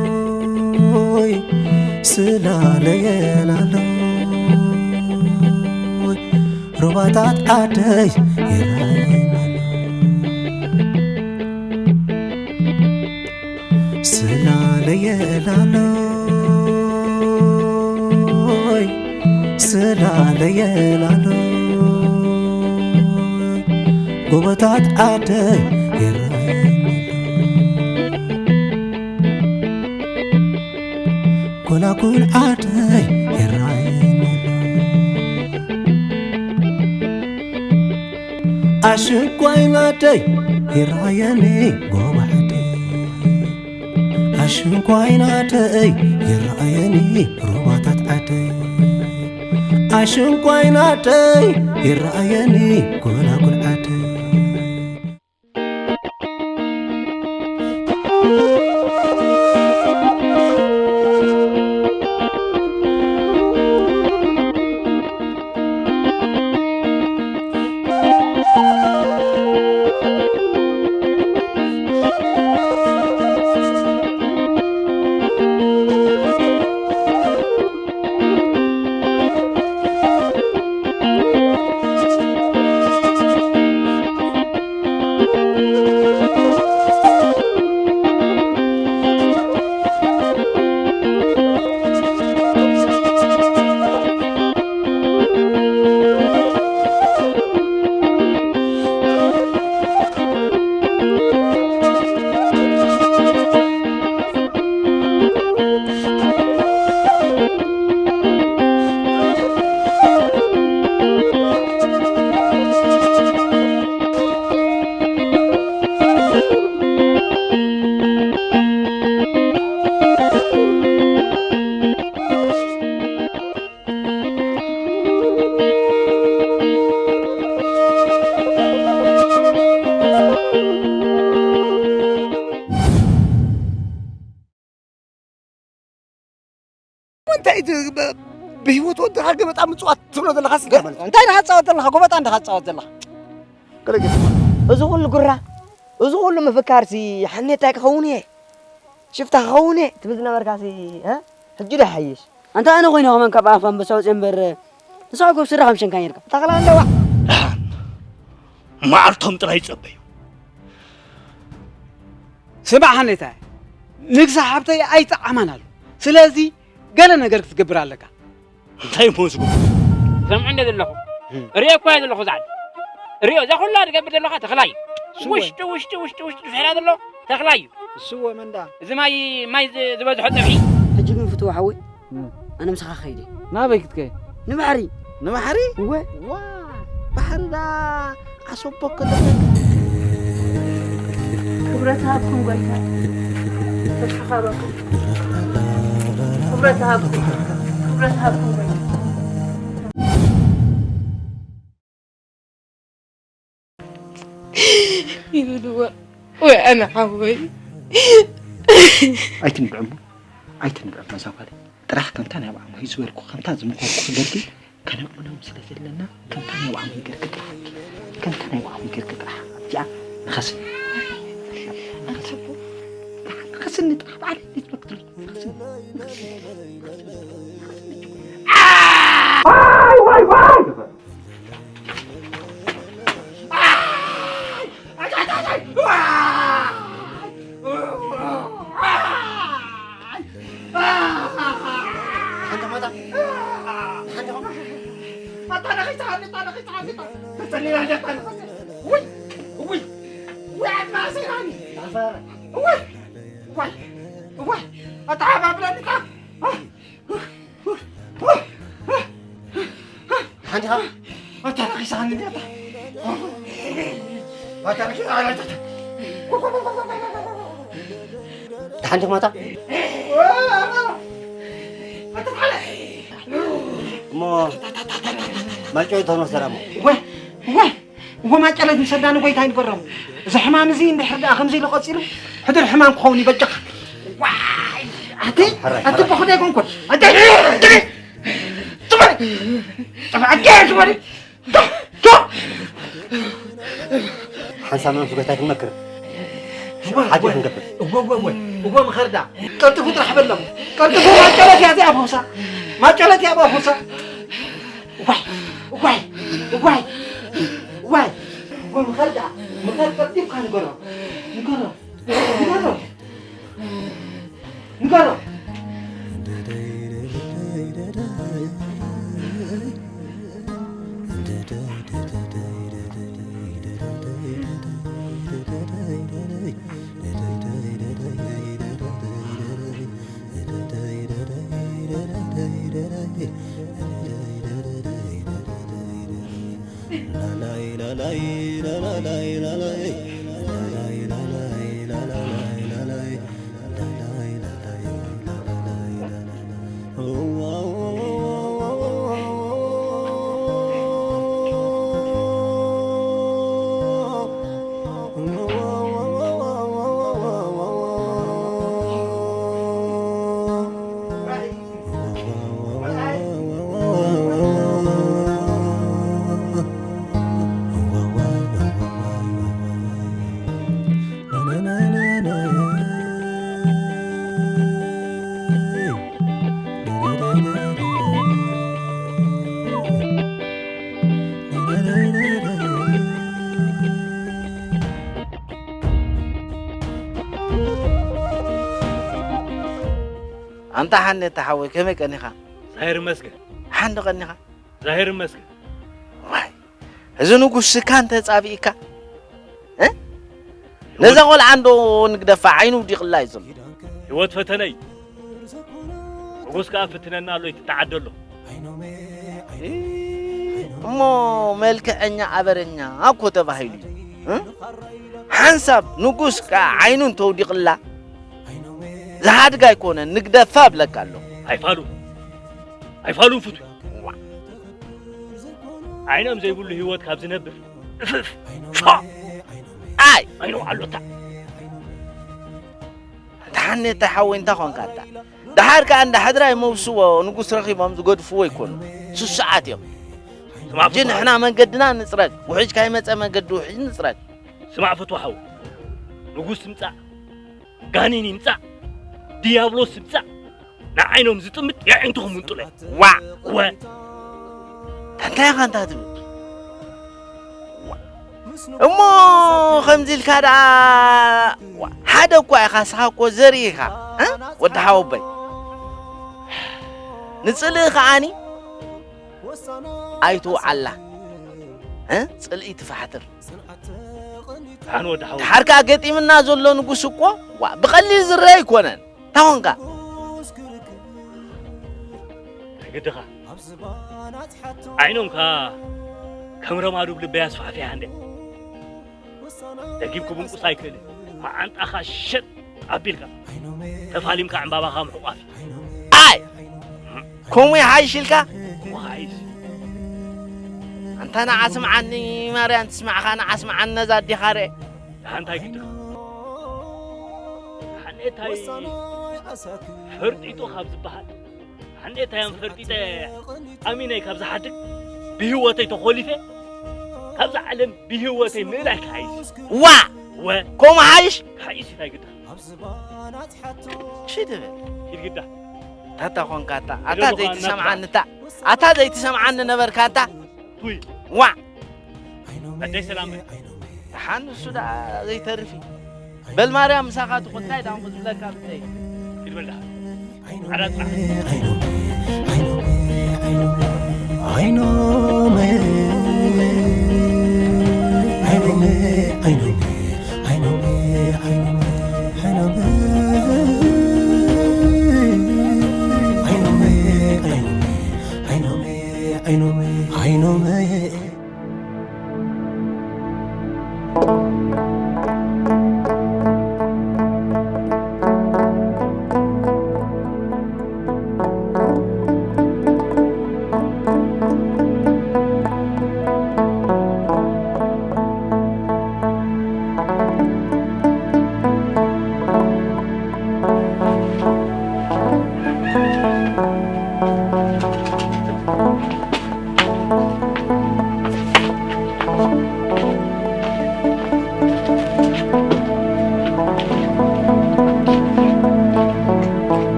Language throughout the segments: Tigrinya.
ስላለየላሎይ ስላለየላሎይ ሩባታት ዓደይ ይረኣየናሎ። ስላለየላሎይ ስላለየላሎይ ጎቦታት ዓደይ ይረኣየናሎ። ጎላጉል ዓደይ ይረኣየናሎ። ኣሽንኳይ ናደይ ይረኣየኒ ጎባዕደይ ኣሽንኳይ ናደይ ይረኣየኒ ሩባታት ዓደይ ኣሽንኳይ ናደይ ይረኣየኒ ጎላጉል ዓደይ። እንታይ እቲ ብ- ብህይወት ወዲ ሃገ በጣም ምጽዋት ትብሎ ዘለኻ ስጋ ማለት እዩ። እንታይ ኢኻ ትጻወት ዘለኻ? ጎበጣ እንዲኻ ትጻወት ዘለኻ። ገለ ገለ። እዚ ኩሉ ጉራ፣ እዚ ኩሉ ምፍካርሲ ሓኔታይ ክኸውን እየ፣ ሽፍታ ክኸውን እየ ትብል ዝነበርካሲ፣ እ? ሕጂ ዶ ይሓይሽ? ኣንታ ኣነ ኮይነ ከመን ካብ ኣፍ ኣንበሳ ወፅየ እምበር፣ ንስኻ እኮ ኣብ ስድራ ከም ሸንካ ነርካ። ተኽላ ኣለዋ። ደሓን መዓልቶም ጥራይ ይጸበዩ። ስማዕ ሓኔታይ፣ ንግሳ ሓብተይ ኣይጠዓማን ኣሎ። ስለዚ ገለ ነገር ክትገብር ኣለካ። እንታይ እሞ ዝገብር? ሰምዑ እንደ ዘለኹ፣ እ። ርእዮ እኮ እየ ዘለኹ፣ ዛዕባ ርእዮ፣ እዛ ኩላ ትገብር ዘለኻ ተኽላይ እዩ። ስወ። ውሽጢ፣ ውሽጢ፣ ውሽጢ፣ ውሽጢ ዝሕራ ዘሎ ተኽላይ እዩ። ስወ መንዳ። እዚ ማይ፣ ማይ ዝ-፣ ዝበዝሖ ጸብሒ። ሕጂ ግን ፍትዋ ሓወይ፣ እ። ኣነ ምሳኻ ከይደ። ናበይ ክትከይድ? ንባሕሪ። ንባሕሪ? እወ። ዋ፣ ባሕሪ ዳ ዓሰቦ ከተበ። ክብረት ሃብኩም ጎይታ። ተተሓባበሩ። ክብረት ሃብኩም። ክብረት ሃብኩም ጎይታ። ይብልዎ ወይ ኣነ ሓወይ። ኣይትንብዕሞ፣ ኣይትንብዕሞ እዛ ጓለይ። ጥራሕ ከምታ ናይ ኣብዓሞይ ዝበልኩ፣ ከምታ ዝመኸርኩ ጌርኪ ከነእምኖም ስለ ዘለና፣ ከምታ ናይ ኣብዓሞይ ጌርኪ ጥራሕ፣ ከምታ ናይ ኣብዓሞይ ጌርኪ ጥራሕ። ኣብዚኣ ንኸስኒ። ንኸስኒ ጥራሕ፣ በዓል ንትመክትል። ንኸስኒ። ዋይ፣ ዋይ፣ ዋይ! ኣተሓባብለኒ። ሓንቲ ካብ ኣታ ረኺሳኒ እንዲያ፣ ኣታ። ኣታ ረኺሳ-፣ ኣታ፣ ኣታ። ደሓን ዲኹም ኣታ? እሞ ማጨሎ ተንወስደራ እሞ። ወ-፣ ወ-፣ እሞ ማጨሎ ዝምሰዳ ንጎይታ ይንገሮም። እዚ ሕማም እዚ እንድሕር ደኣ ከምዚ ኢሉ ቀጺሉ፣ ሕዱር ሕማም ክኸውን እዩ በጃኻ። ዋይ! ኣቲ፣ ሕራይ፣ ኣቲ ሕራይ። ብኹደይ ኮንኩን። ኣቲ፣ ኣቲ፣ ጽበሪ! ጽበሪ! ኣቲ፣ ጽበሪ! ሓንሳብ መንፈስ ጎይታ ክንመክር። እወ፣ ሓቂ እወ። ክንገብር። እወ፣ እወ፣ እወ። እወ፣ ምኸርዳ። ቀልጥፉ ጥራሕ በሎም። ቀልጥፉ ማጨለት እያ እዚኣ ፈውሳ። ማጨለት እያ ፈውሳ። እዋይ፣ እዋይ፣ እዋይ፣ እዋይ። እወ፣ ምኸርዳ። ምኸር ቀልጢፍካ ንገሮ። ንገሮ። ንገሮ። ንገሮ። ኣንታ ሓኔታ ሓወይ፣ ከመይ ቀኒኻ? ዛሄር ይመስገን። ሓንዲ ቀኒኻ? ዛሄር ይመስገን። ዋይ፣ እዚ ንጉስ ስካ እንተ ጻብኢካ፣ እ? ነዛ ቆልዓ እንዶ ንግደፋ፣ ዓይኑ ውዲቕላ እዩ ዘሎ። ህይወት ፈተነ እዩ። ንጉስ ከኣ ፍትነና ኣሎ፣ ይትተዓደ ኣሎ። እ፣ እሞ መልክዐኛ ኣበረኛ እኮ ተባሂሉ እዩ። እ? ሓንሳብ ንጉስ ከኣ ዓይኑ እንተውዲቕላ፣ ዝሃድግ ኣይኮነን፣ ንግደፋ እብለካ ኣለኹ። ኣይፋሉ፣ ኣይፋሉ ፍቱ። ዋ። ዓይኖም ዘይብሉ ህይወት ካብ ዝነብር፣ እፍፍ፣ ፋ። ኣይ። ዓይኖም ኣሎታ። ኣንታ ሓኔታ ሓወይ፣ እንታይ ኾንካ ኣታ? ደሓር ከኣ እንዳ ሕድራይ መውስቦ ንጉስ ረኺቦም ዝገድፍዎ ይኮኑ። ስሱዓት እዮም። ስማዕ ሕጂ ፍትዋ ንሕና ሓወይ። መንገድና ንጽረግ። ውሒጅ ካይመጸ መንገዲ ውሒጅ ንጽረግ። ስማዕ ፍትዋ ሓወይ። ንጉስ ትምጻእ፣ ጋኔን ይምጻእ፣ ዲያብሎስ ይምጻእ፣ ንዓይኖም ዝጥምት የዒንትኹም ምንጥሎ። ዋ! ወ! እንታይ ኢኻ እንታ ትብል? ዋ! እሞ ከምዚ ኢልካ ደኣ፣ ዋ፣ ሓደ እኳ ኢኻ፣ ንስኻ እኮ ዘርኢ ኢኻ፣ እ? ወዲ ሓወቦይ። ንጽልኢ ከዓኒ ኣይትውዓላ፣ እ? ጽልኢ ትፋሕትር። ኣነ ወዲ ሓወይ። ድሓር ከኣ ገጢምና ዘሎ ንጉስ እኮ፣ ዋ፣ ብቐሊል ዝረአ ኣይኮነን። እንታይ ኾንካ? ናይ ግድኻ። ዓይኖም ከኣ ከም ረማዱብ ልበይ ኣስፋሕፊሓ እንድያ። ደጊም ክብንቁስ ኣይክእልን። መዓንጣኻ ሸጥ ኣቢልካ፣ ተፋሊምካ ዕምባባኻ ምሕቋፍ። ኣይ! ከምኡ ይሓይሽ ኢልካ? ከምኡ ይሓይሽ። ኣንታ ንዓ ስምዓኒ፣ ማርያም ትስማዕኻ፣ ንዓ ስምዓኒ ነዛ ኣዴኻ ርኤ። ደሓን እንታይ ግድኻ? ሓኔታይ ፈርጢጡ ካብ ዝበሃል፣ ሓኔታዮም ፈርጢጠ ኣሚነይ ካብ ዝሓድግ፣ ብህይወተይ ተኾሊፈ፣ ካብዛ ዓለም ብህይወተይ ምእላይ ክሓይሽ። ዋ! ወ! ከምኡ ሓይሽ? ክሓይሽ እንታይ ግዳ? ሺ ትብል። ሂድ ግዳ። ታታ ኾንካ ኣታ። ኣታ ሄዶ ዝኾነ ዘይትሰምዓኒ ናትካ። እታ። ኣታ ዘይትሰምዓኒ ነበርካ ኣታ። ቱይ። ዋ! ኣደይ ሰላም በል። ደሓን ንሱ ደኣ ዘይተርፍ እዩ። በል ማርያም ምሳኻ ትኹን፣ እንታይ ደኣ እሞ ዝብለካ ብዘይ። ሂድ በል ደሓን። ዓራት ደሓን።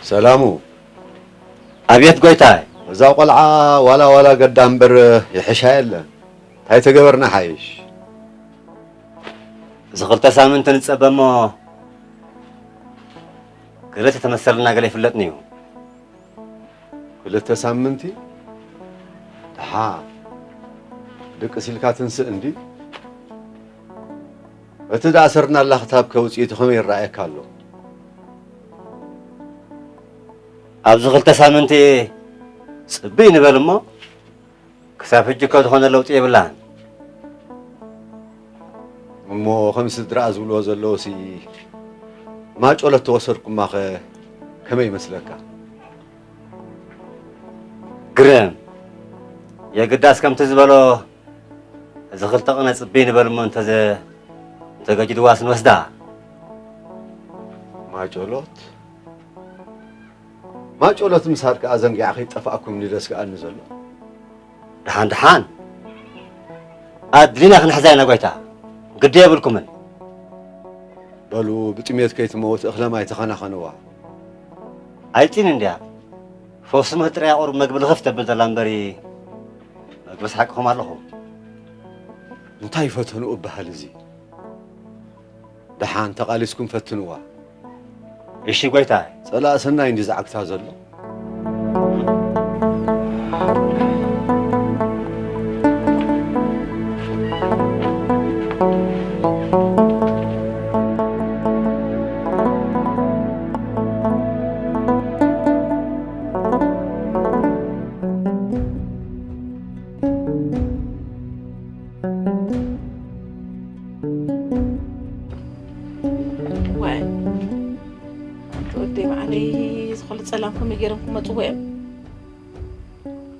ሰላሙ። ኣብየት ጎይታይ። እዛ ቆልዓ ዋላ ዋላ ገዳ እምበር ይሕሻ የለን። እንታይ ተገበርና ሓይሽ? እዚ ክልተ ሳምንቲ ንጸበ እሞ ገለ ተተመሰልና ገለ ይፍለጥኒ እዩ። ክልተ ሳምንቲ? ደሓ ድቅስ ኢልካ ትንስእ እንዲ። እቲ ዝኣሰርናላ ክታብ ከ ውጽኢቱ ከመይ ይረኣየካ ኣሎ? ኣብዚ ክልተ ሳምንቲ ጽብይ ንበል እሞ፣ ክሳብ ሕጂ እኮ ዝኾነ ለውጢ የብላን። እሞ ከም ስድራኣ ዝብልዎ ዘለውሲ ማጮለት ተወሰድኩማኸ ከመይ ይመስለካ? ግርም። የግዳስ ከምቲ ዝበሎ እዚ ክልተ ቅነ ጽብይ ንበል እሞ እንተዘ-፣ እንተገጅድዋስ ንወስዳ። ማጮሎት? ማጮሎት ምሳድ ከኣ ዘንጊዓ ከይጠፋእኩም ንደስግኣኒ ዘሎ። ደሓን ደሓን። ኣድሊና ክንሕዛ ኢና ጎይታ። ግዲ የብልኩምን። በሉ ብጥሜት ከይትመውት እኽለ ማይ ተኸናኸንዋ። ኣይጢን እንድያ። ፈውሲ ምህጥርያ ቁሩብ መግቢ ልኽፍ ተብል ዘላ እምበሪ መግብስ ሓቅኹም ኣለኹም። እንታይ ፈተኑ እበሃል እዚ? ደሓን ተቓሊስኩም ፈትንዋ። እሺ ጎይታይ። ጸላእ ሰናይ እንዲ ዝዓግታ ዘሎ። ዋይ፣ ኣንቲ ወደይ ባዕለይ ዝኾነ ጸላም ከመይ ገይሮም ክመጽዎ እዮም?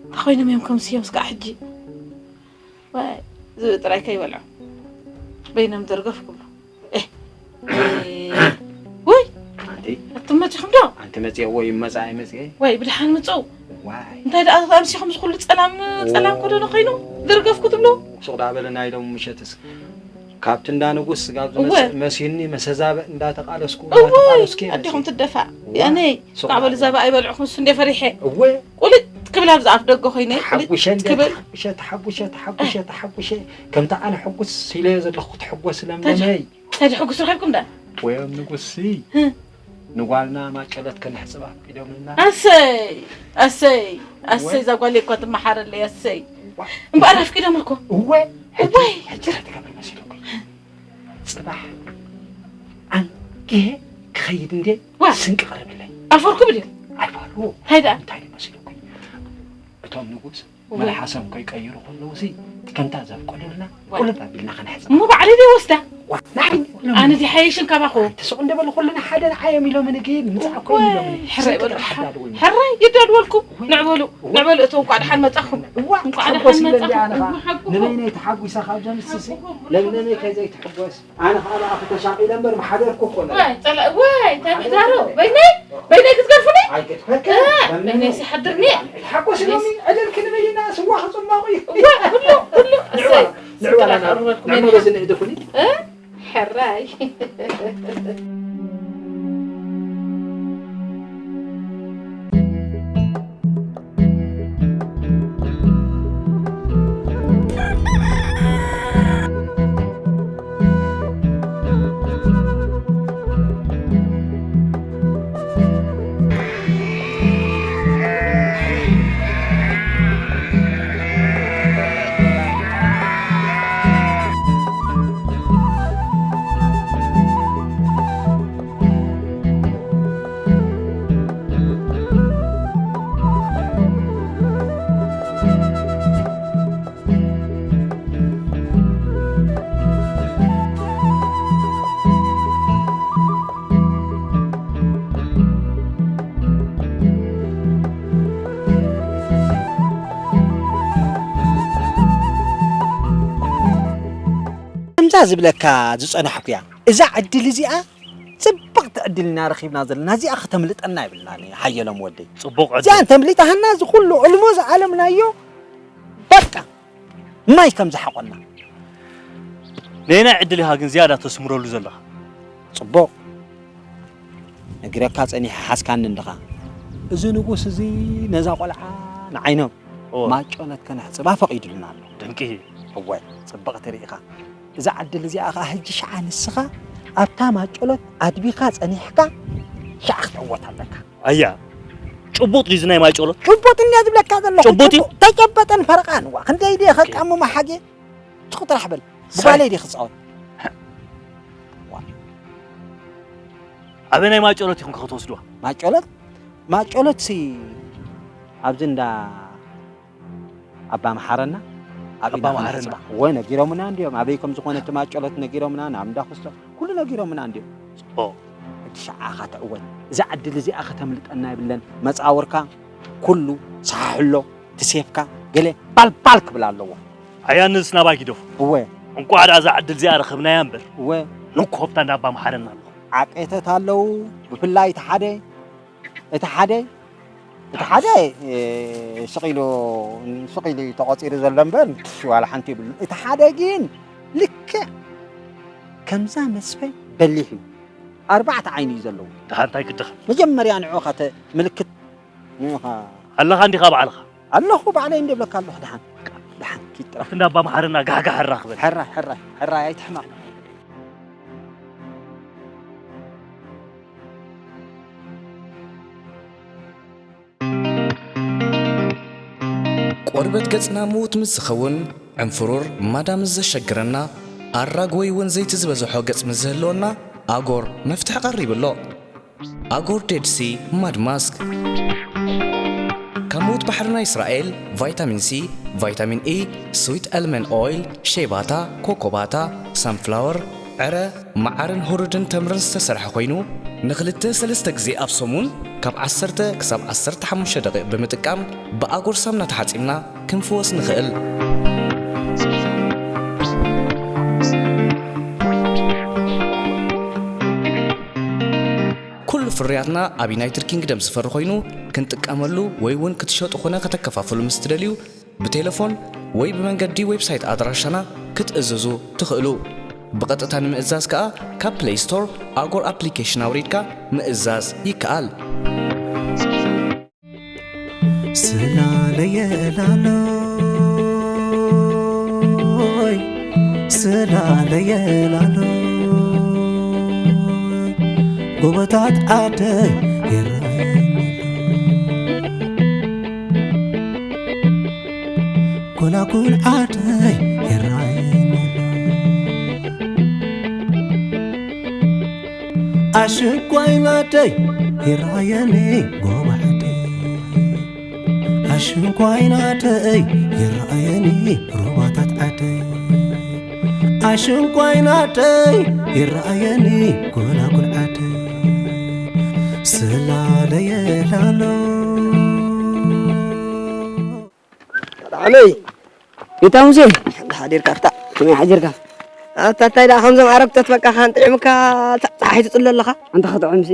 እንታይ ኮይኖም እዮም ከምዚ እዮም እስካዕ ሕጂ? ዋይ፣ ዝብኢ ጥራይ ከይበልዖ በይኖም ደርገፍ ክብሉ። ኤህ፣ ኤህ፣ ውይ፣ ኣንቲ ኣቱም መጺኹም ዶ? ኣንቲ መጺኤ ወይ መጻ ኣይመጺኤ? ዋይ፣ ብድሓን ምጹ። ዋይ። እንታይ ደኣ ኣምሲኹም ዝኹሉ ጸላም፣ ጸላም ኮደነ ኮይኑ ደርገፍ ክትብሉ? ሱቕ ዳ በለ ናይ ሎሚ ምሸትስ። ካብቲ እንዳ ንጉስ ስጋብ እወ። ዝመጽእ መሲኒ መሰዛበ እንዳተቃለስኩ፣ እወ፣ እንዳተቃለስኩ እየ ኣዴኹም መሲኒ። ትደፋ። እወ። ያነይ፣ ሱቕ ኳዕ በሉ ዳ ዛባ ኣይበልዕኹም፣ እሱ እንደ ፈሪሐ። እወ። ቁልጭ ክብል ኣብዚ ኣፍ ደገ ኮይነ፣ ቁልጭ ተሓጉሸ እንደ ክብል። ተሓጉሸ፣ ተሓጉሸ፣ ተሓጉሸ። ከምቲ ኣነ ሕጉስ ኢለዮ ዘለኹ ክትሕጎስ ታዲያ? ለምለመይ። ታዲያ ሕጉስ ረኺብኩም ዳ? ወዮም ንጉስሲ፣ ህ። ንጓልና ማጨለት ከነሕጽባ ኣፍቂዶምልና። ኣሰይ፣ ኣሰይ፣ ኣሰይ፣ እወ። እዛ ጓለይ እኳ ትመሓረለይ፣ ኣሰይ። እወ። እምበኣር ኣፍቂዶምልኩም? እወ። ሕጂ፣ እወይ። ሕጂ እንታይ ትገብሪ መሲልኩም? ጽባሕ ኣንጊሀ ክኸይድ እንዴ ዋ። ስንቂ ቅረብለይ። ኣፈርኩ ብድዩ? ኣይፋሉ። እንታይ ደኣ? እንታይ እዩ መሲልኩም? እቶም ንጉስ እወ። መልሓሶም ከይቀይሩ ከለውሲ፣ ከምታ ዘፍቀዱልና እወ። ቁልፍ ኣቢልና ከነሕጽብ። እሞ ባዕለይ ደይ ወስዳ? ዋ፣ ንዓይ ኢሎም። ኣነ ዝሓይሽን ካባኹ። ተስቑ እንደበሉ ኩልና ሓደ ንዓዮም ኢሎም ንግድ ምጻእኮ እወ፣ ኢሎም። ሕራይ ስንቂ በሉ። ጥራሕ ኣዳልዉ ኢሎም። ሕራይ ይዳልወልኩም። እወ። ንዕበሉ፣ እወ። ንዕበሉ፣ እቶም እንኳዕ ደሓን መጻኹም። እዋ፣ እንኳዕ ደሓን ተሓጎስ ኢለ መጻኹም። እንዲያ ኣነ ኸኣ። እወ፣ ሓጎስ። ንበይነይ ተሓጒሰ ካብ ዘምስሲ፣ ሓጎስ። ለምለመይ ከይዘይ ትሕጎስ። ኣነ ኸኣ ብኣኺ ተሻቒለ እምበር፣ ምሓደርኩ እኮ ነይረ። ዋይ፣ ጸላ-፣ ዋይ፣ እንታይ ምሕዳሩ? በይነይ? በይነይ ክትገርፉኒ? ኣይገድፈክን። እ፣ ለምለመይ። በይነይ ሲሓድርኒ? ተሓጎስ ኢሎሚ፣ ዕልል ክንብል ኢና፣ ስዋ ክጽመቑ እዩ። እዋ፣ ኩሉ፣ ኩሉ፣ ንዕዋ፣ እሰይ፣ ንዕዋ ስንቅራ ኢና። ከቕርበልኩም ኢና። ንዕመሮ ዝንእድኹኒ። እ? ሕራይ። ከምዛ ዝብለካ ዝጸናሕኩያ፣ እዛ ዕድል እዚኣ ጽብቕቲ ዕድል ኢና ረኺብና ዘለና፣ እዚኣ ከተምልጠና የብልናን ሓየሎም ወደይ። ጽቡቕ ዕድል። እዚኣ እንተምሊጣሃና፣ እዚ ኩሉ ዕልሞ ዝኣለምናዮ በቃ ማይ ከም ዝሓቖና። ነየናይ ዕድል ኢኻ ግን ዝያዳ ተስምረሉ ዘለኻ? ጽቡቕ። ነጊረካ ጸኒሐ ሓዝካኒ እንድኻ። እዚ ንጉስ እዚ ነዛ ቆልዓ ንዓይኖም እወ። ማጨሎት ከነሕጽባ ፈቒዱልና ኣሎ። ድንቂ። እወ፣ ጽብቕቲ ርኢኻ። እዛ ዕድል እዚኣ ኸኣ ሕጂ ሽዓ ንስኻ ኣብታ ማጨሎት ኣድቢኻ ጸኒሕካ ሽዓ ክትዕወት ኣለካ። ኣያ፣ ጭቡጥ ድዩ እዚ ናይ ማጨሎት? ጭቡጥ እንድያ ዝብለካ ዘለኹ። ጭቡጥ እዩ? ጭቡጥ። ተጨበጠን ፈረቓን። ዋ፣ ክንደይ ድየ ኦኬ። ከቃምሞ ሓጌ? ትኹ ጥራሕ በል። ሳይ። ብጓለይ ድየ ክጻወት? ኣበይ ናይ ማጨሎት ኢኹም ከ ክትወስድዋ? ማጨሎት? ማጨሎት ሲ ኣብዚ እንዳ ኣባ መሓረና ኣብ ኣባ ኢና መሓረና። ክንሕጽባ። እወ፣ ነጊሮምና እንድዮም። ኣበይ ከም ዝኾነ እቲ ማጨሎት ነጊሮምና፣ ናብ እንዳ ክስቶ፣ ኩሉ ነጊሮምና እንድዮም። ጽቡቕ። ሕጂ ሽዓ ኢኻ ትዕወት። እዛ ዕድል እዚኣ ከተምልጠና የብለን። መጻውርካ ኩሉ ሰሓሕሎ፣ ትሴፍካ ገለ ፓልፓል ክብል ኣለዎ። ኣያ ንስ ናባይ ግደፉ። እወ። እንቋዕ ደኣ እዛ ዕድል እዚኣ ረኸብናያ እምበር። እወ። ንኮፍታ እንዳ ኣባ መሓረና ኣለኹ። ዓቄተት ኣለዉ፣ ብፍላይ እቲ ሓደ፣ እቲ ሓደ፣ እቲ ሓደ፣ እ፣ ስቕ ኢሉ፣ ስቕ ኢሉ እዩ ተቖጺሩ ዘሎ እምበር፣ ዋላ ሓንቲ የብሉን። እቲ ሓደ ግን ልክዕ ከምዛ መስፈይ በሊሕ እዩ። ኣርባዕተ ዓይኒ እዩ ዘለዎ። ደሓን እንታይ ክድኸም? መጀመርያ ንዕኡ ኸ ተ-፣ ምልክት ንዑኻ ኣለኻ እንዲኻ ባዕልኻ? ኣለኹ ባዕለይ እንደ ብለካ ኣለኹ። ደሓን፣ ደሓን፣ ኪድ ጥራሕ። ኣብቲ እንዳ ኣባ መሓረና ጋሕጋሕ ኣራኽበኒ። ሕራይ፣ ሕራይ፣ ሕራይ፣ ኣይትሕመቕ። ቆርበት ገጽና ምዉት ምስ ዝኸውን፣ ዕንፍሩር ማዳ ምስ ዘሸግረና፣ ኣራግ ወይ እውን ዘይቲ ዝበዝሖ ገጽ ምስ ዝህልወና፣ ኣጎር መፍትሒ ቀሪቡ ኣሎ። ኣጎር ዴድ ሲ ማድ ማስክ። ካብ ምዉት ባሕርና እስራኤል፣ ቫይታሚን ሲ፣ ቫይታሚን ኢ፣ ስዊት ኣልመንድ ኦይል፣ ሼባታ፣ ኮኮባታ፣ ሳንፍላወር፣ ዕረ፣ መዓርን ሁሩድን ተምርን ዝተሰርሐ ኮይኑ፣ ንኽልተ ሰለስተ ግዜ ኣብ ሰሙን ካብ ዓሰርተ ክሳብ ዓሰርተ ሓሙሽተ ደቂቕ ብምጥቃም ብኣጎር ሳምና ተሓጺብና ክንፍወስ ንኽእል። ኩሉ ፍርያትና ኣብ ዩናይትድ ኪንግደም ዝፈሪ ኮይኑ፣ ክንጥቀመሉ ወይ እውን ክትሸጡ ኾነ ከተከፋፍሉ ምስ ትደልዩ፣ ብቴሌፎን ወይ ብመንገዲ ዌብሳይት ኣድራሻና ክትእዝዙ ትኽእሉ። ብቐጥታ ንምእዛዝ ከኣ ካብ ፕለይ ስቶር ኣጎር ኣፕሊኬሽን ኣውሪድካ ምእዛዝ ይከኣል። ስላለየ ላሎይ፣ ስላለየ ላሎይ፣ ጎቦታት ዓደይ ይረኣየኒ ኣሎ። ጎላጉል ዓደይ ይረኣየኒ ኣሎ። ኣሽንኳይ ናደይ ይረኣየኒ ጎቦ ዓደይ። ኣሽንኳይ ናደይ ይረኣየኒ ሩባታት ዓደይ። ኣሽንኳይ ናደይ ይረኣየኒ ጎላጉል ዓደይ። ስላለየ ላሎ። ጣዕመይ። ጌታ ሙሴ። ሓዲርካ ኣፍታ። ከመይ ሓዲርካ? ኣታ እንታይ ደኣ ከምዞም ዓረብተት በቃ ካን ጥዕምካ ጸ-፣ ጸሓይ ትጽሎ ኣለኻ? ኣንታ ክጥዕምሲ?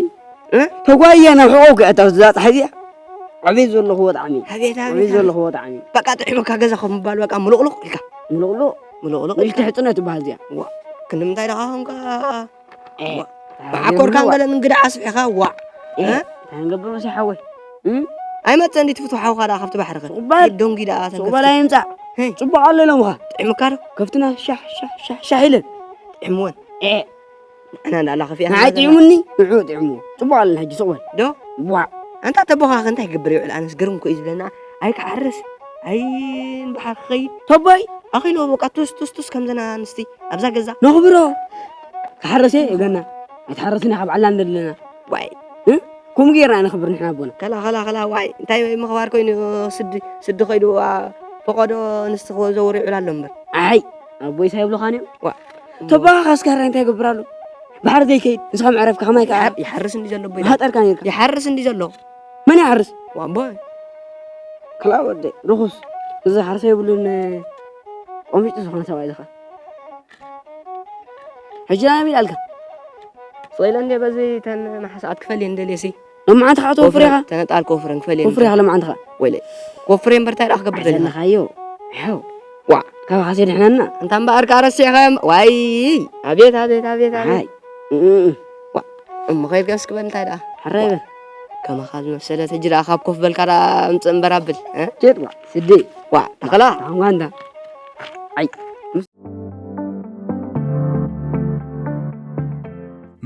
እ? ተጓየ ናብ ሕቖ ውግዐት ኣብዚ እዛ ጸሓይ እዚኣ። ኣበይ ዘለኽዎ ጣዕሚ? ኣቤት፣ ኣቤት፣ ኣበይ ኣቤት። ዘለኽዎ ጣዕሚ? በቃ ጥዕምካ ገዛ ከም ምባል በቃ ምሉቕሉቕ ኢልካ። ምሉቕሉቕ? ምሉቕሉቕ ንእሽቶ ኢልካ። ሕጽኖ ትበሃል እዚኣ። ዋ፣ ክንምንታይ ደኻ ኾንካ? ኤ፣ ዋ፣ መዓኮርካን ገለን እንግዳ ኣስቢሕካ፣ ዋ። ኤ፣ እ? እንታይ ንገብር መሲ ሓወይ? እም? ኣይመጽእ እንዲ ትፍትው ሓውኻ ደኣ ካብቲ ባሕሪ ከ? ሱቕ በል። ዶንጊ ደኣ ሱቕ ተንከፍቲ። በል ኣይምጻእ። ሄይ። ጽቡቕ ኣሎ ኢሎምኻ። ጥዕምካ ዶ? ከፍትና ሻሕ፣ ሻሕ፣ ሻሕ፣ ሻሕ ኢለን። ጥዕምወን። ኤ። ንሕና እንዳላ ከፊኣ ንዓይ ጥዕሙኒ፣ ንዑ ጥዕሙ። ጽቡቕ ኣለና ሕጂ ሱቕ በል። ዶ? ዋ። ኣንታ ተቦኻ ከ እንታይ ክገብር ይውዕል? ኣነስ ግርም እኮ እዩ ዝብለና። ኣይ ክሓርስ፣ ኣይ ንባሕሪ ክኸይድ። ተቦይ? ኣኺሉ በቃ ቱስ፣ ቱስ፣ ቱስ ከምዘን ኣንስቲ ኣብዛ ገዛ። ነኽብሮ። ክሓርስ እየ ገና። ኣይትሓርስን ኢኻ ኣብ ዓላ እንደለና። ዋይ። እ? ከምኡ ጌርና ነኽብር ንሕና ኣቦና። ከላ፣ ከላ፣ ከላ፣ ዋይ። እንታይ ምኽባር ኮይኑ ስዲ፣ ስዲ ከይዱ፣ ኣ፣ ፈቐዶ ኣንስቲ ክዘውር ይውዕል ኣሎ እምበር። ኣይ፣ ኣቦይስ ኣይብሉኻን እዮም። ዋ። ተባኻ እስከ ሕራይ እንታይ ይገብር ኣሎ? ባሕሪ ዘይከይድ፣ ንስኻ መዕረፍካ ከማይ ከኣ ይሓር-፣ ይሓርስ እንዲ ዘሎ ኣቦይ። ምሃጠርካ ኔርካ። ይሓርስ እንዲ ዘሎ። መን ይሓርስ? ዋቦ። ክላ ወደ ርኹስ። እዚ ሓርሰ የብሉን፣ ቆሚጡ ዝኾነ ሰብኣይ ዝኻ። ሕጂ ናይ ሚላልካ። ወይለ እንዴ በዚ ተን ማሕሰኣት ክፈልየ እንደልየሲ። ሎማዓንቲ ከዓ ተወፍር ኢኻ። ተነጣል ኮፍረን ክፈልየ። ኮፍር ኢኻ ሎማዓንቲ ከዓ። ወይለ ኮፍሬ እምበር እንታይ ደኣ ክገብር ደሊኻ? ሓዘንኻዮ። ሕው። ዋ። ካባኻሲ ድሕነና። እንታ እምበኣር ከዓ ረሲዕኻ። ዋይ። ኣቤት፣ ኣቤት፣ ኣቤት፣ ኣቤት። ኣይ። እም። ዋ። እሞ ከይድካ እስኪ በል እንታይ ደኣ? ሕራይ በል። ከማኻ ዝመሰለ ተጅ ደኣ ካብ ኮፍ በልካ ደኣ ኣምጽእ እምበር ኣብል፣ እ? ኬድ ዋ፣ ስደይ። ዋ፣ ተኸላ። ኣንጓንዳ። ኣይ።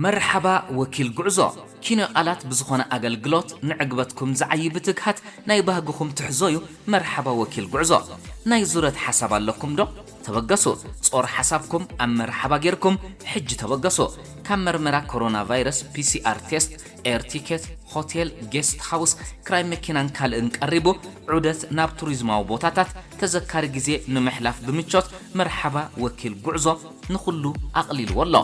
መርሓባ ወኪል ጉዕዞ። ኪነ ቃላት ብዝኾነ ኣገልግሎት ንዕግበትኩም ዝዓዪ ብትግሃት ናይ ባህግኹም ትሕዞዩ። መርሓባ ወኪል ጉዕዞ። ናይ ዙረት ሓሳብ ኣለኩም ዶ? ተበገሱ። ጾር ሓሳብኩም ኣብ መርሓባ ጌርኩም ሕጂ ተበገሱ። ካብ መርመራ ኮሮና ቫይረስ፣ ፒ ሲ ኣር ቴስት፣ ኤር ቲኬት፣ ሆቴል፣ ጌስት ሃውስ፣ ክራይ መኪናን ካልእን ቀሪቡ፣ ዑደት ናብ ቱሪዝማዊ ቦታታት፣ ተዘካሪ ግዜ ንምሕላፍ ብምቾት፣ መርሓባ ወኪል ጉዕዞ ንኹሉ ኣቕሊልዎ ኣሎ።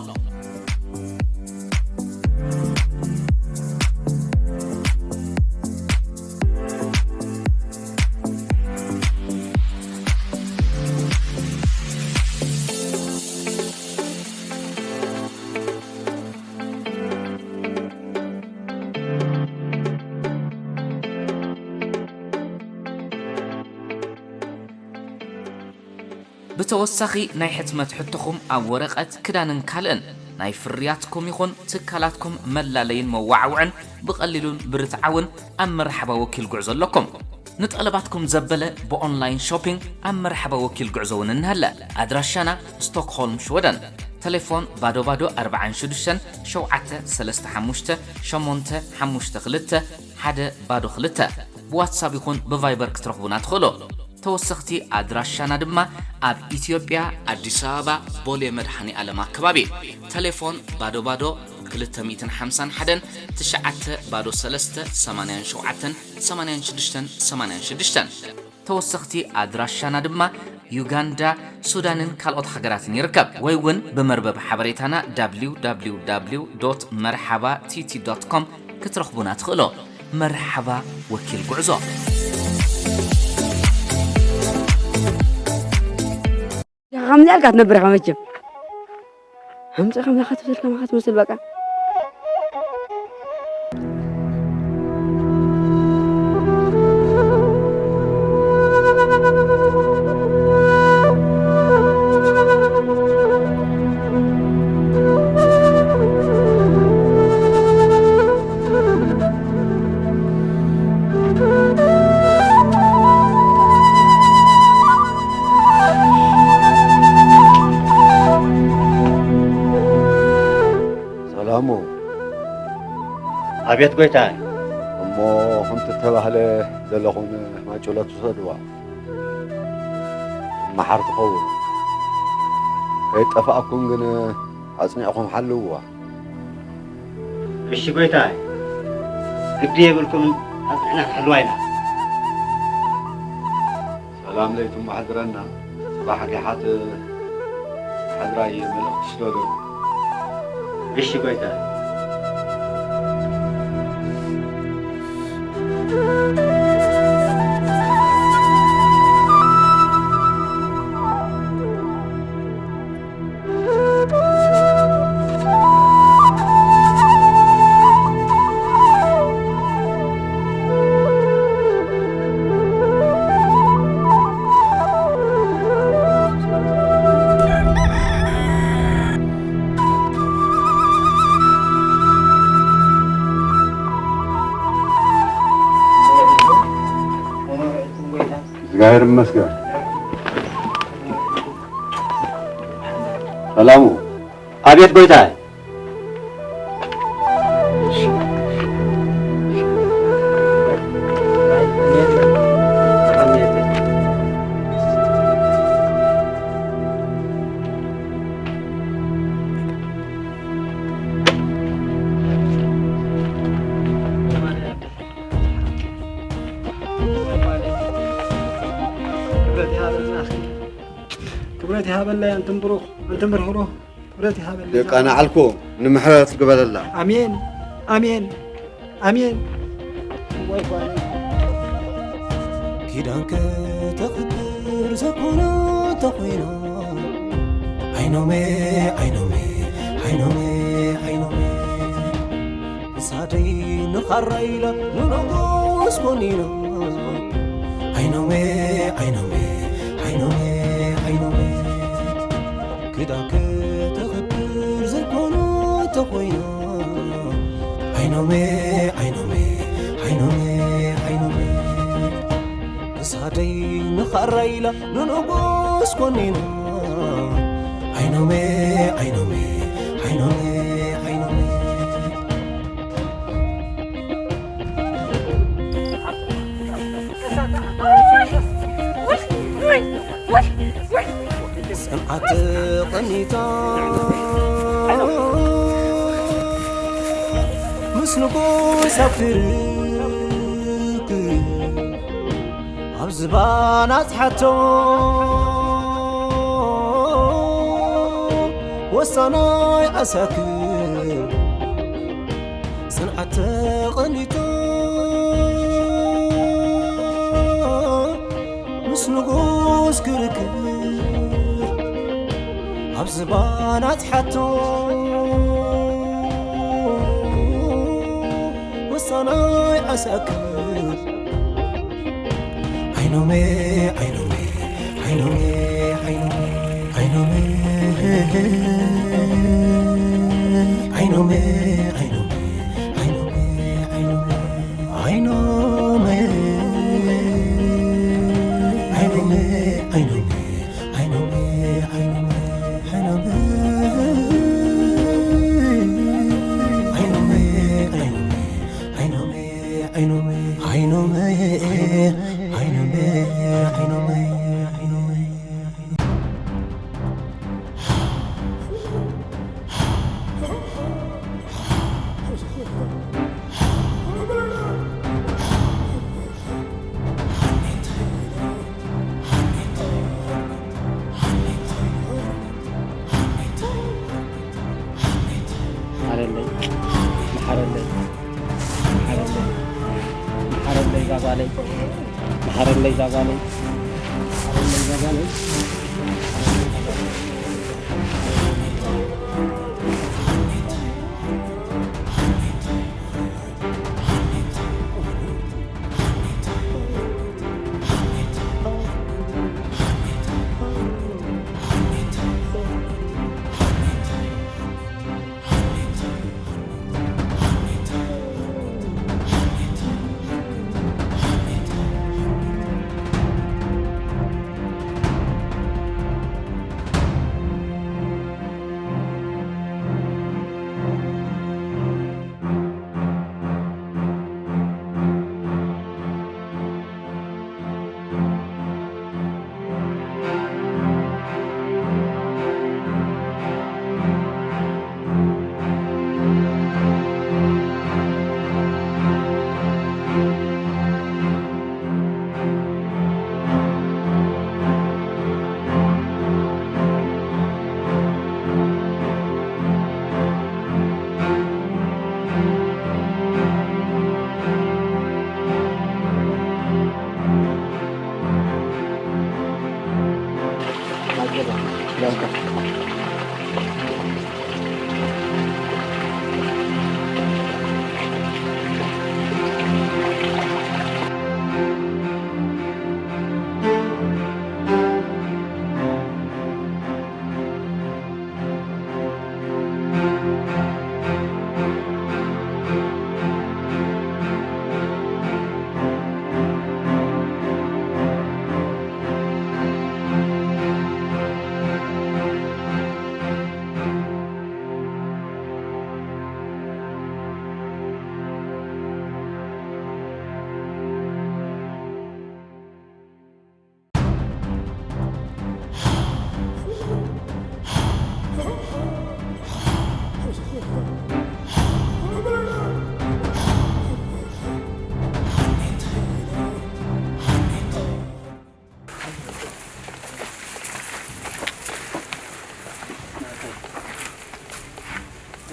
ብተወሳኺ ናይ ሕትመት ሕቶኹም ኣብ ወረቐት፣ ክዳንን ካልእን ናይ ፍርያትኩም ይኹን ትካላትኩም መላለይን መዋዓውዕን ብቐሊሉን ብርትዓውን ኣብ መርሓባ ወኪል ጉዕዞ ኣለኩም። ንጠለባትኩም ዘበለ ብኦንላይን ሾፒንግ ኣብ መርሓባ ወኪል ጉዕዞ እውን እንሀለ። ኣድራሻና ስቶክሆልም ሽወደን። ተሌፎን ባዶ ባዶ ኣርባዓን ሽዱሽተን ሸውዓተ ሰለስተ ሓሙሽተ ሸሞንተ ሓሙሽተ ክልተ ሓደ ባዶ ክልተ። ብዋትሳፕ ይኹን ብቫይበር ክትረኽቡና ትኽእሉ። ተወሰኽቲ ኣድራሻና ድማ ኣብ ኢትዮጵያ ኣዲስ ኣበባ ቦሌ መድኃኔ ዓለም ኣከባቢ። ተሌፎን ባዶ ባዶ ክልተ ሚእትን ሓምሳን ሓደን ትሽዓተ ባዶ ሰለስተ ሰማንያን ሸውዓተን ሰማንያን ሽዱሽተን ሰማንያን ሽዱሽተን። ተወሰኽቲ ኣድራሻና ድማ ዩጋንዳ፣ ሱዳንን ካልኦት ሃገራትን ይርከብ። ወይ እውን ብመርበብ ሓበሬታና www.merhaba.tt.com ክትረኽቡና ትኽእሉ። መርሓባ ወኪል ጉዕዞ። ከምዚ ኣልካ ትነብር ኢኻ መቸም። ኣምጽእ ከም ናኻ ትመስል፣ ከማኻ ትመስል በቃ። ሰላሙ። ኣቤት ጎይታይ። እሞ ከምቲ እተባህለ ዘለኹም ማጭሎ ትውሰድዋ። መሓር ትኸውን። ከይጠፋእኩም ግን ኣጽኒዕኩም ሓልውዋ። እሺ ጎይታይ። ግዲ የብልኩምን፣ ኣጽኒዕና ክንሕልዋ ኢና። ሰላም ለይቱ መሓድረና፣ ጽባሕ ጊሓት መሓድራይ መልእኽቲ ስደዶ። እሺ ጎይታ። እግዚኣብሔር ይመስገን። ሰላሙ። ኣቤት ጎይታይ። ክብረት ይሃበልና፣ ክብረት ይሃበልና፣ ኣንቱም ብሩኽ፣ ኣንቱም ርህሩህ። ክብረት ይሃበልና። ደቃ ንዓልኩ ንምሕረት ግበረላ። ኣሜን፣ ኣሜን፣ ኣሜን። ኪዳንከ ተኽብር ዘኮነ ተኾይኑ። ዓይኖመ፣ ዓይኖመ፣ ዓይኖመ፣ ዓይኖመ። ንኻራ ኢላ ንንጉስ ኮኒና። ዓይኖመ፣ ዓይኖመ፣ ዓይኖመ፣ ዓይኖመ። ክዳን ከተኽብር ዘይኮነ ተኾይና። ዓይኖመ፣ ዓይኖመ፣ ዓይኖመ፣ ዓይኖመ። ክሳደይ ንኻራ ኢላ ንንጉስ ኮኒና። ዓይኖመ፣ ዓይኖመ፣ ዓይኖመ፣ ዓይኖመ። ጽንዓት ተቐኒታ ምስ ንጉስ ኣብ ክርክር ኣብ ዝባን ኣጽሓቶ ወሳናይ ዓሳክር ጽንዓት ተቐኒታ ምስ ንጉስ ክርክር ኣብ ዝባን ኣጽሓቶ ወሳናይ ዓሳክር ዓይኖመ፣ ዓይኖመ፣ ዓይኖመ፣ ዓይኖመ፣ ዓይኖመ፣ መሓረለይ፣ መሓረለይ፣ መሓረለይ፣ መሓረለይ ዛጓለይ፣ መሓረለይ ዛጓለይ፣ መሓረለይ ዛጓለይ።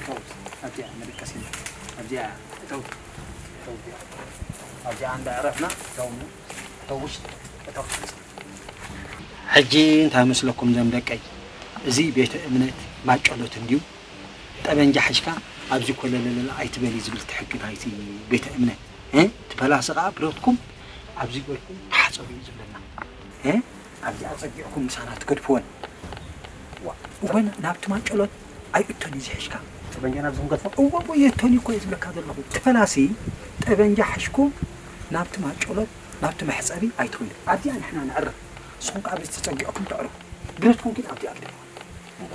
እተው፣ ኣብዚኣ መደቀሲና፣ ኣብዚኣ እተው፣ እተው፣ ኣብዚኣ፣ ኣብዚኣ እንዳ ዕረፍና እተው፣ እተው ውሽጢ፣ እተው። ሕጂ እንታይ መስለኩም እዞም ደቀይ? እዚ ቤተ እምነት ማጨሎት እንድዩ። ጠበንጃ ሒዝካ ኣብዚ ኮለለለለ ኣይትበሊ ዝብል እቲ ሕጊ ናይቲ ቤተ እምነት፣ እ? እቲ ፈላሲ ከኣ ብረትኩም ኣብዚ በልኩም ተሓጸቡ እዩ ዝብለና። እ? ኣብዚኣ ጸጊዕኩም ምሳና ትገድፍወን። ዋ፣ እወ፣ ናብቲ ማንጨሎት ኣይእቶን እዩ ዝሕሽካ። ጠበንጃ ናብዚ ክንገድፎ? እወ፣ እወ፣ የእቶን እኮ እየ ዝብለካ ዘለኹ። እቲ ፈላሲ ጠበንጃ ሕሽኩም ናብቲ ማንጨሎት፣ ናብቲ መሕጸቢ ኣይትኸዱ። ኣብዚኣ ንሕና ነዕርፍ። ንስኹም ከኣ ኣብዚ ተጸጊዕኩም ተዕርፉ። ብረትኩም ግን ኣብዚኣ ግደፍዋ።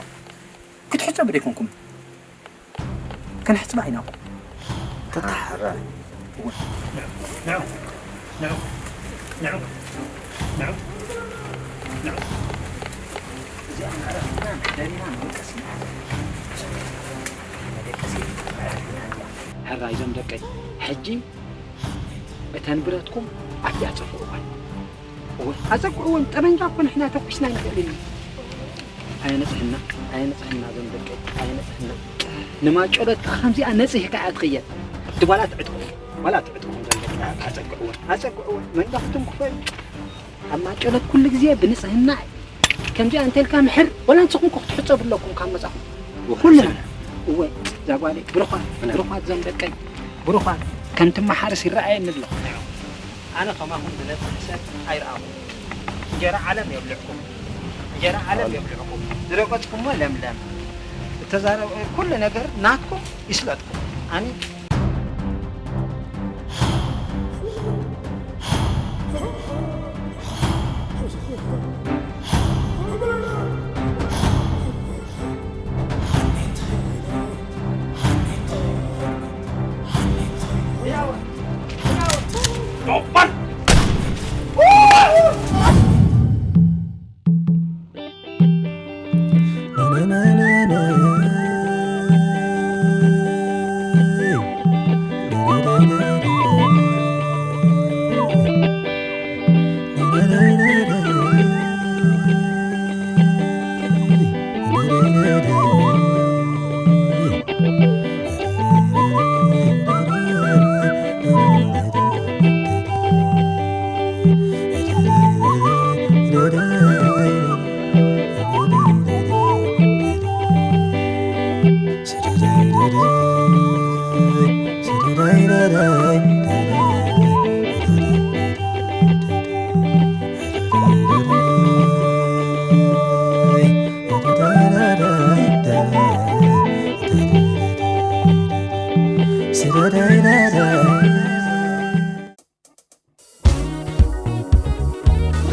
ክትሕጸቡ ደይኮንኩም ክንሕጽባ ኢና እኮ። ተተሓረ። ንዑ፣ ንዑ፣ ንዑ፣ ንዑ፣ ንዑ፣ ንዑ። እዚኣ መዕረፊና መሕደሪና መደቀሲና። መደቀሲ መዕረፊና እያ። ሕራይ እዞም ደቀይ፣ ሕጂ እተን ብረትኩም ኣብዚኣ ጸፍዕወን። እወ፣ ኣጸግዕወን፣ ጠበንጃ እኮ ንሕና ተኩስና ኣይንኽእልን እዩ። ኣየነጽህና፣ ኣየነጽህና፣ ዘንበቀ፣ ኣየነጽህና። ንማጨሎት ከምዚኣ ነጽህካ እያ ትኽየድ። እቲ ዋላ ትዕጥቑ፣ ዋላ ትዕጥቑ፣ ዘንበቀ፣ ኣጸግዕወን፣ ኣጸግዕወን፣ መንጋኽቱም ክፈሉ። ኣብ ማጨሎት ኩሉ ግዜ ብንጽህና፣ ከምዚኣ እንተልካ ምሕር፣ ዋላ ንስኹም እኮ ክትሕጸቡ ኣለኩም ካብ መጻኹም። ኩልና። እወ፣ እዛ ጓለይ፣ ብሩኻት፣ ብሩኻት ዘንበቀ፣ ብሩኻት፣ ከምቲ መሓርስ ይረኣየኒ ኣሎ። ኣነ ከማኹም ዝነጽህ ሰብ ኣይረኣኹም። እንጀራ ዓለም የብልዕኩም፣ እንጀራ ዓለም የብልዕኩም። ዝረገጽኩሞ ለምለም፣ እተዛረብ ኩሉ ነገር ናትኩም ይስለጥኩም። ኣነ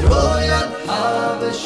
ሮያል ሓበሻ